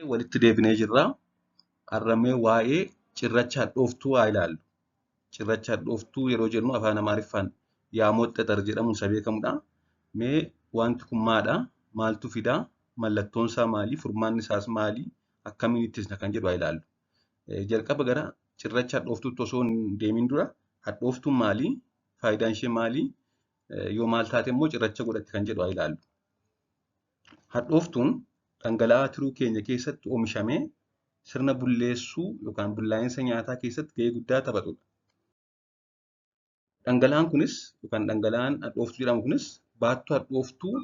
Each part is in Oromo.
Walitti deebinee jirra. Har'a mee waa'ee cirracha hadhooftuu haa ilaallu. Cirracha hadhooftuu yeroo jennu afaan Amaariffaan yaamoo xaxar jedhamuun isa beekamudha. Mee wanti kun maadha? Maaltu fidaa? Mallattoon isaa maali? Furmaanni isaas maali? Akkamiin ittisna kan jedhu haa ilaallu. Jalqaba gara cirracha hadhooftuutti osoo hin deemin dura hadhooftuun maali? Faayidaan ishee maali? Yoo maal taate immoo cirracha godhatti kan jedhu haa ilaallu. Hadhooftuun dhangala'aa tiruu keenya keessatti oomishamee sirna bulleessuu yookaan bullaa'insa nyaataa keessatti gahee guddaa taphatudha. Dhangala'aan kunis yookaan dhangala'aan hadhooftuu jedhamu kunis baattuu hadhooftuu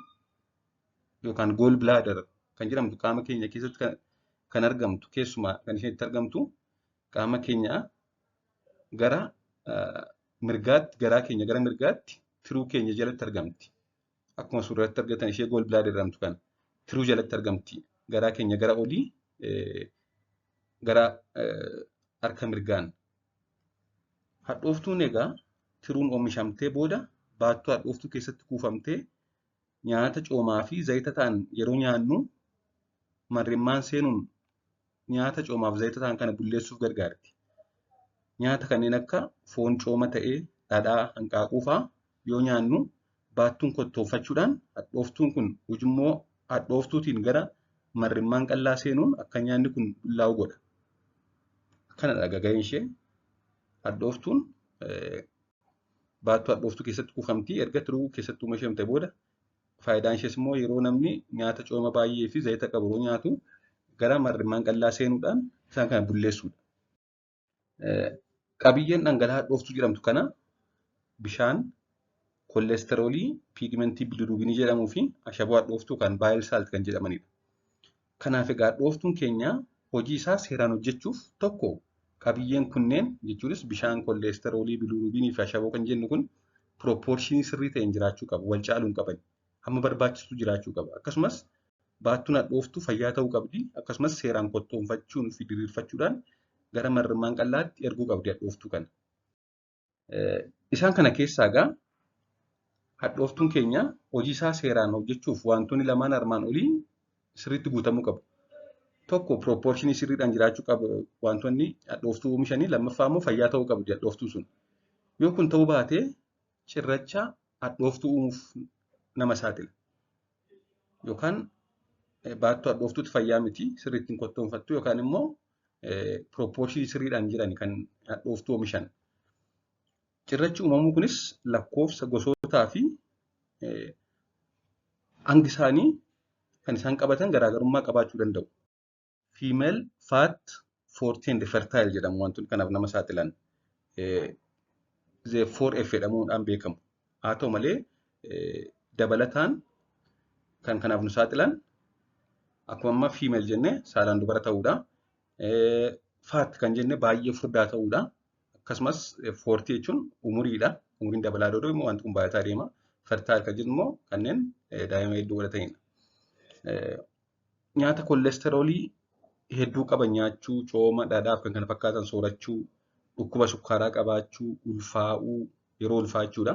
yookaan gall bladder kan jedhamtu qaama keenya keessatti kan argamtu, keessumaa kan isheen itti argamtu qaama keenya gara mirgaatti, garaa keenya gara mirgaatti tiruu keenya jalatti argamti. Akkuma suuratti argatan ishee gall bladder jedhamtu kana tiruu jalatti argamti. Garaa keenya gara olii, gara harka mirgaan. Hadhooftuun egaa tiruun oomishamtee booda baattuu hadhooftuu keessatti kuufamtee nyaata coomaa fi zayita ta'an yeroo nyaannu marrimmaan seenuun nyaata coomaa fi zayita ta'an kana bulleessuuf gargaarti. Nyaata kanneen akka foon cooma ta'ee, dhadhaa, hanqaaquu fa'aa yoo nyaannu baattuun kottoonfachuudhaan hadhooftuun kun ujummoo hadhooftuutiin gara marrimmaan qal'aa seenuun akka nyaanni kun bullaa'u godha. Kanadha gaheen ishee. Hadhooftuun baattuu hadhooftuu keessatti kuufamti. Erga tiruu keessatti oomishamte booda faayidaan ishees immoo yeroo namni nyaata cooma baay'ee fi zayita qabu yeroo nyaatu gara marrimmaan qal'aa seenuudhaan isaan kana bulleessuudha. Qabiyyeen dhangala'aa hadhooftuu jedhamtu kana bishaan, koolesteroolii, piigmentii biliruubinii jedhamuu fi ashaboo hadhooftuu kan bile salt kan jedhamanidha. Kanaaf egaa hadhooftuun keenya hojii isaa seeraan hojjechuuf tokko qabiyyeen kunneen jechuunis bishaan, koolesteroolii, biliruubinii fi ashaboo kan jennu kun proportion sirrii ta'een jiraachuu qabu. Wal caaluu hin qaban. Hamma barbaachisu jiraachuu qaba. Akkasumas baattuun hadhooftuu fayyaa ta'uu qabdi. Akkasumas seeraan kottoonfachuun fi diriirfachuudhaan gara marrimmaan qal'aatti erguu qabdi hadhooftuu kana. Isaan kana keessaa egaa hadhooftuun keenya hojii isaa seeraan hojjechuuf wantoonni lamaan armaan olii sirriitti guutamuu qabu. Tokko proportion sirriidhaan jiraachuu qabu wantoonni hadhooftuu oomishanii, lammaffaa immoo fayyaa ta'uu qabdi hadhooftuun sun. Yoo kun ta'uu baate cirracha hadhooftuu uumuuf nama saaxila. Yookaan baattuu hadhooftuutti fayyaa miti, sirriitti hin kottoonfattu, yookaan immoo proportion sirriidhaan jiran kan hadhooftuu oomishan. Cirrachi uumamuu kunis lakkoofsa, gosootaa fi hangi isaanii kan isaan qabatan garaagarummaa qabaachuu danda'u. Female, fat, 40 and fertile jedhamu wantoonni kanaaf nama saaxilan. The 4F jedhamuudhaan beekamu. Haa ta'u malee dabalataan kan kanaaf nu saaxilan akkuma amma female jenne saalaan dubara ta'uudha. Fat kan jenne baay'ee furdaa ta'uudha. Akkasumas 40 jechuun umuriidha. Umuriin dabalaa deemu wanti kun baay'ataa deema. Fertile kan jennu immoo kanneen daa'ima hedduu godhatanidha. Nyaata koolesteroolii hedduu qaban nyaachuu, cooma, dhadhaa fi kan kana fakkaatan soorachuu, dhukkuba sukkaaraa qabaachuu, ulfaa'uu, yeroo ulfaachuudha.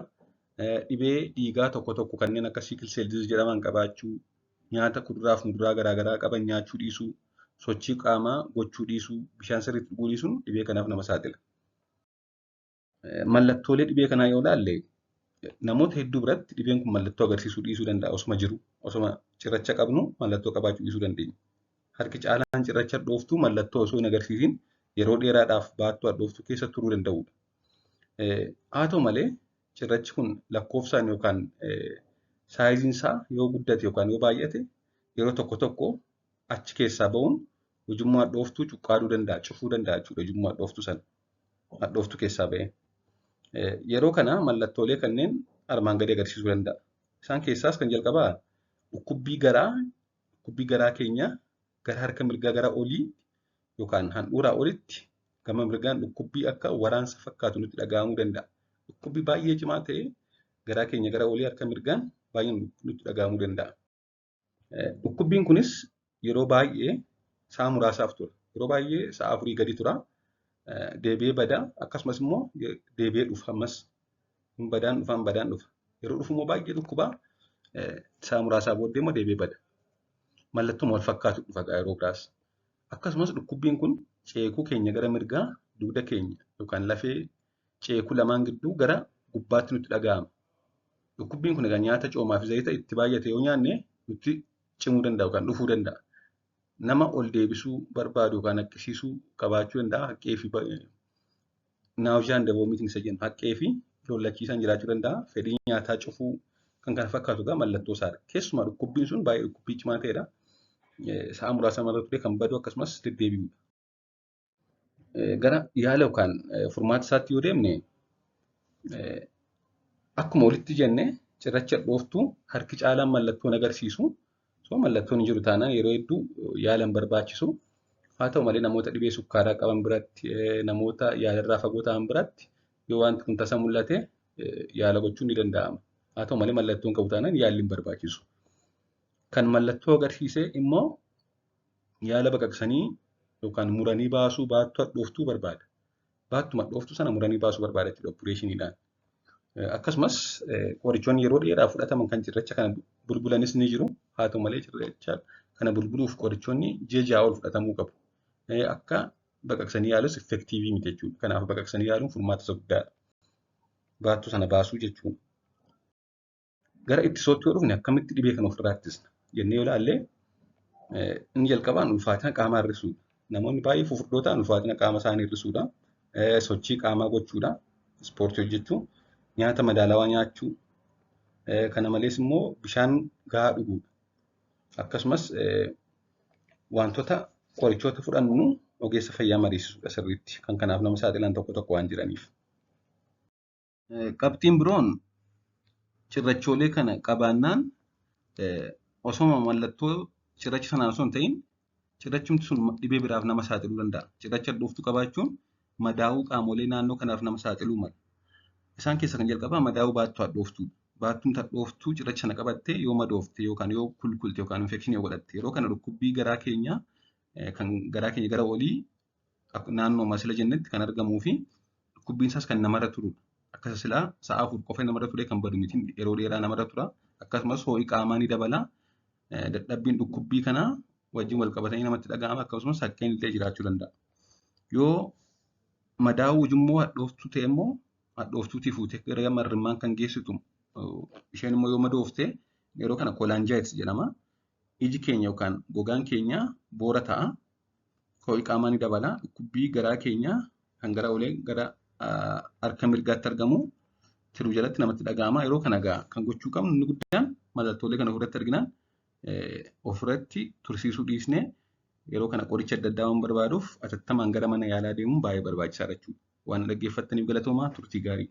Dhibee dhiigaa tokko tokko kanneen akka sickle cell disease jedhaman qabaachuu, nyaata kuduraa fi muduraa garaagaraa qaban nyaachuu dhiisuu, sochii qaamaa gochuu dhiisuu, bishaan sirriitti dhuguu dhiisuun dhibee kanaaf nama saaxila. Mallattoolee dhibee kanaa yoo ilaalle namoota hedduu biratti dhibeen kun mallattoo agarsiisuu dhiisuu danda'a osuma jiru. Osuma cirracha qabnu mallattoo qabaachuu dhiisuu dandeenya. Harki caalaan cirracha hadhooftuu mallattoo osoo hin agarsiisin yeroo dheeraadhaaf baattuu hadhooftuu keessa turuu danda'udha. Haa ta'u malee cirrachi kun lakkoofsaan yookaan sizeiin isaa yoo guddate yookaan yoo baay'ate yeroo tokko tokko achi keessaa ba'uun ujummoo hadhooftuu cuqqaaluu danda'a, cufuu danda'a jechuudha ujummoo hadhooftuu sana. Hadhooftuu keessaa ba'ee. Yeroo kana mallattoolee kanneen armaan gadii agarsiisuu danda'a. Isaan keessaas kan jalqabaa dhukkubbii garaa keenya gara harka mirgaa gara olii yookaan handhuuraa olitti gama mirgaan dhukkubbii akka waraansa fakkaatu nutti dhaga'amuu danda'a. Dhukkubbii baay'ee cimaa ta'e garaa keenya gara olii harka mirgaan baay'ee nutti dhaga'amuu danda'a. Dhukkubbiin kunis yeroo baay'ee sa'a muraasaaf tura. Yeroo baay'ee sa'a 4 gadi tura. Deebi'ee bada, akkasumas immoo deebi'ee dhufa, ammas badaan dhufaan badaan dhufa. Yeroo dhufu immoo baay'ee dhukkubaa, sa'a muraasaa booddee immoo deebi'ee bada. Mallattoo wal fakkaatu dhufa yeroo biraas. Akkasumas dhukkubbiin kun ceekuu keenya gara mirgaa dugda keenya yookaan lafee ceekuu lamaan gidduu gara gubbaatti nutti dhaga'ama. Dhukkubbiin kun egaa nyaata coomaa fi zayita itti baay'ate yoo nyaanne nutti cimuu danda'a yookaan dhufuu danda'a. Nama ol deebisuu barbaadu yookaan haqqisiisuu qabaachuu danda'a. Haqqee fi nausea and vomiting isa jennu haqqee fi lollachiisaan jiraachuu danda'a. Fedhii nyaataa cufuu kan kana fakkaatu egaa mallattoo isaadha. Keessumaa dhukkubbiin sun baay'ee dhukkubbii cimaa ta'edha. Sa'a muraasa irra ture kan badu akkasumas deddeebi'udha. Gara yaala yookaan furmaata isaatti yoo deemne akkuma olitti jenne cirracha hadhooftuu harki caalaan mallattoon agarsiisu. So mallattoon hin jiru taanaan yeroo hedduu yaala hin barbaachisu. Haa ta'u malee namoota dhibee sukkaaraa qaban biratti namoota yaalarraa fagoo ta'an biratti yoo wanti kun tasa mul'ate yaala gochuun ni danda'ama. Haa ta'u malee mallattoon qabu taanaan yaalli hin barbaachisu. Kan mallattoo agarsiise immoo yaala baqaqsanii yookaan muranii baasuu baattuu hadhooftuu barbaada. Baattuma hadhooftuu sana muranii baasuu barbaada jechuudha opereeshiniidhaan. Akkasumas qorichoonni yeroo dheeraaf fudhataman kan cirracha kana bulbulanis ni jiru. Haa ta'u malee cirracha kana bulbuluuf qorichoonni ji'a 6 ol fudhatamuu qabu. Akka baqaqsanii yaalus effective miti jechuudha. Kanaaf baqaqsanii yaaluun furmaata isa guddaadha. Baattuu sana baasuu jechuudha. Gara ittisootti yoo dhufne akkamitti dhibee kana ofirraa ittisna jennee yoo ilaalle inni jalqabaan ulfaatina qaamaa hir'isuudha. Namoonni baay'ee fufurdoo ta'an ulfaatina qaama isaanii hir'isuudha. Sochii qaamaa gochuudha. Ispoortii hojjechuu. Nyaata madaalawaa nyaachuu. Kana malees immoo bishaan gahaa dhuguudha. Akkasumas wantoota qorichoota fudhannu ogeessa fayyaa mariisisuudha sirriitti. Kan kanaaf nama saaxilan tokko tokko waan jiraniif. Qabxiin biroon cirrachoolee kana qabaannaan osoo mallattoo cirracha sanaan osoo hin ta'in cirrachumti sun dhibee biraaf nama saaxiluu danda'a. Cirracha hadhooftuu qabaachuun madaa'uu qaamolee naannoo kanaaf nama saaxiluu mala. Isaan keessaa kan jalqabaa madaa'uu baattuu hadhooftuudha. Baattuun hadhooftuu cirracha sana qabattee yoo madoofte yookaan yoo kulkulte yookaan infekshinii yoo godhatte yeroo kana dhukkubbii garaa keenyaa kan garaa keenya gara olii naannoo masila jennetti kan argamuu fi dhukkubbiin isaas kan namarra turudha. Akkasa silaa sa'a 4 qofa namarra ture kan badu miti yeroo dheeraa namarra tura. Akkasumas ho'i qaamaa ni dabala. Dadhabbiin dhukkubbii kanaa wajjin wal qabatanii namatti dhaga'ama akkasumas haqqeen illee jiraachuu danda'a. Yoo madaa'uu ujummoo hadhooftuu ta'e immoo hadhooftuutii fuutee gara marrimmaan kan geessitu isheen immoo yoo madoofte yeroo kana cholangitis jedhama. Iji keenya yookaan gogaan keenya boora ta'a. Ho'i qaamaa ni dabala. Dhukkubbii garaa keenyaa kan gara olee gara harka mirgaatti argamu tiruu jalatti namatti dhaga'ama. Yeroo kana egaa kan gochuu qabnu inni guddaan mallattoolee kana ofirratti arginaan ofirratti tursiisuu dhiisnee yeroo kana qoricha adda addaa waan barbaaduuf atattamaan gara mana yaalaa deemuun baay'ee barbaachisaadha jechuudha. Waan dhaggeeffattaniif galatoomaa turtii gaarii.